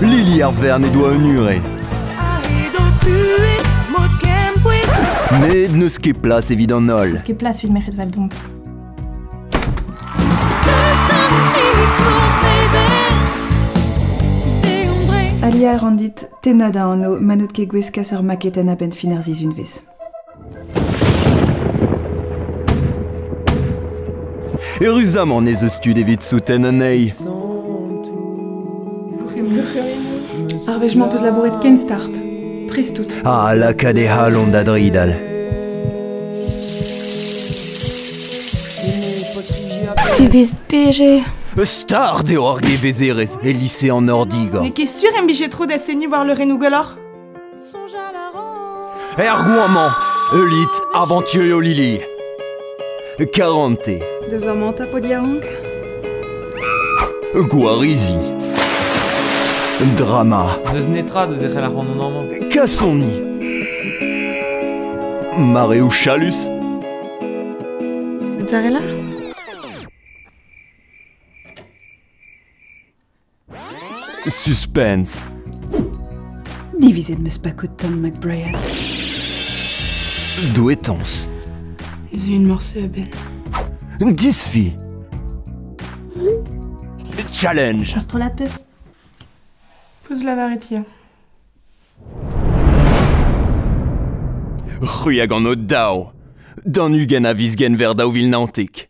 Lili ar Vern he doa un ure. Met n'eus ket plas evit an holl. N'eus ket plas evit merc'hed Valdomp. Alia a ran dit tennañ da anv ma n'out ket gouest kas ur maketenn a-benn fin ar sizhunvezh. Eüruzamant ez eus tud evit souten anezhi. Ar wech-mañ 'peus labouret ken start. Prest out. Ha lakaat e c'halon da dridal. Pebezh peje! Start eo ar gevezerez e lise an Ordigor. N'eo ket sur em bije tro da seniñ war leurennoù gwelloc'h. Er goañ-mañ, heulit avanturio Lili. Karante. Deus amañ 'ta paotr yaouank. Gwarizi. Drama. N'eus netra deus e c'hell ac'hanon amañ. Kasoni. Mareoù chalus. Mozzarella? Suspense. Divizet 'm eus pakout Tom McBrien. Douetañs. Ez eo un morse a-benn. Disfi. Challenge. Ur strollad peus? Peus lavaret ya. C'hwi hag an o daou. D'an 20 a viz Genver 2019.